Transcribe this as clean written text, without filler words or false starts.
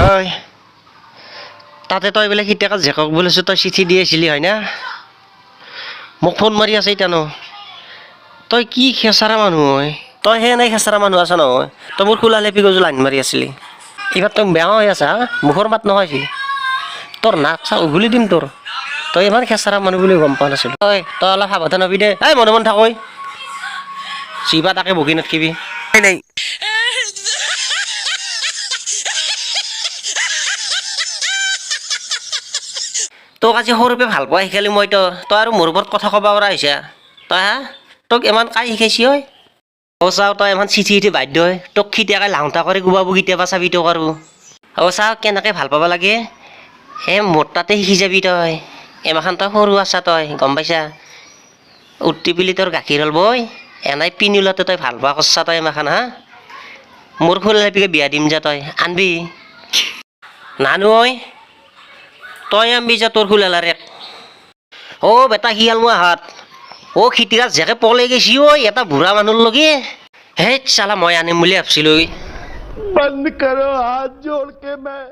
ঐ, তাতে তই বোলে সীতাক জেকক বুলিছোঁ, তই চিঠি দি আছিলি হয় না? মোক ফোন মাৰি আছে এতিয়া ন। তই কি খেচাৰা মানুহ হয় তই? সেই নাই খেচাৰা মানুহ আছ নহয় তই। মোৰ খোলা লেপি গজু লাইন মাৰি আছিলি। এইবাৰ তই বেয়া হৈ আছা হা? মুখৰ মাত নহয় তোৰ নাক চাক উঘুলি দিম তোৰ। তই ইমান খেচাৰা মানুহ বুলি গম পোৱা নাছিলোঁ। তই অলপ সাৱধান হবি দে। এই, মনে মনে থাক ঐ। চিবা তাকে বকি নাথাকিবি। নাই। তোক আজি সৰুৰে ভাল পোৱা শিকালি মই। তই আৰু মোৰ ওপৰত কথা ক'ব পৰা হৈছা তই হা? তোক ইমান কাই শিকাইছি ঐ? অ' চাওঁ, তই ইমান চিঠি চিঠি বাধ্য হয়। তোক খিটিয়াকে লাওঁতা কৰি কোবাব কেতিয়াবা, চাবি তোক আৰু। অ' চাওঁ, কেনেকৈ ভাল পাব লাগে হে মোৰ তাতে শিকি যাবি তই। এমাখান তই সৰু আছা, তই গম পাইছা? উঠি পেলি তোৰ গাখীৰ হ'ল বই এনাই পিনুলাতে তই ভাল পোৱা কৰছা তই এমাখান হা? মোৰ খুলপিকে বিয়া দিম যা, তই আনবি নানো ঐ? তই আনবি যা তোৰ খুলালাৰে। অ' বেটা শিয়াল হাত, অ' খিতিৰা জেকে পলাই গৈছি ঐ এটা বুঢ়া মানুহৰ লগে। হে চালা, মই আনিম বুলি ভাবছিলো। बंद करो, हाथ जोड़ के मैं।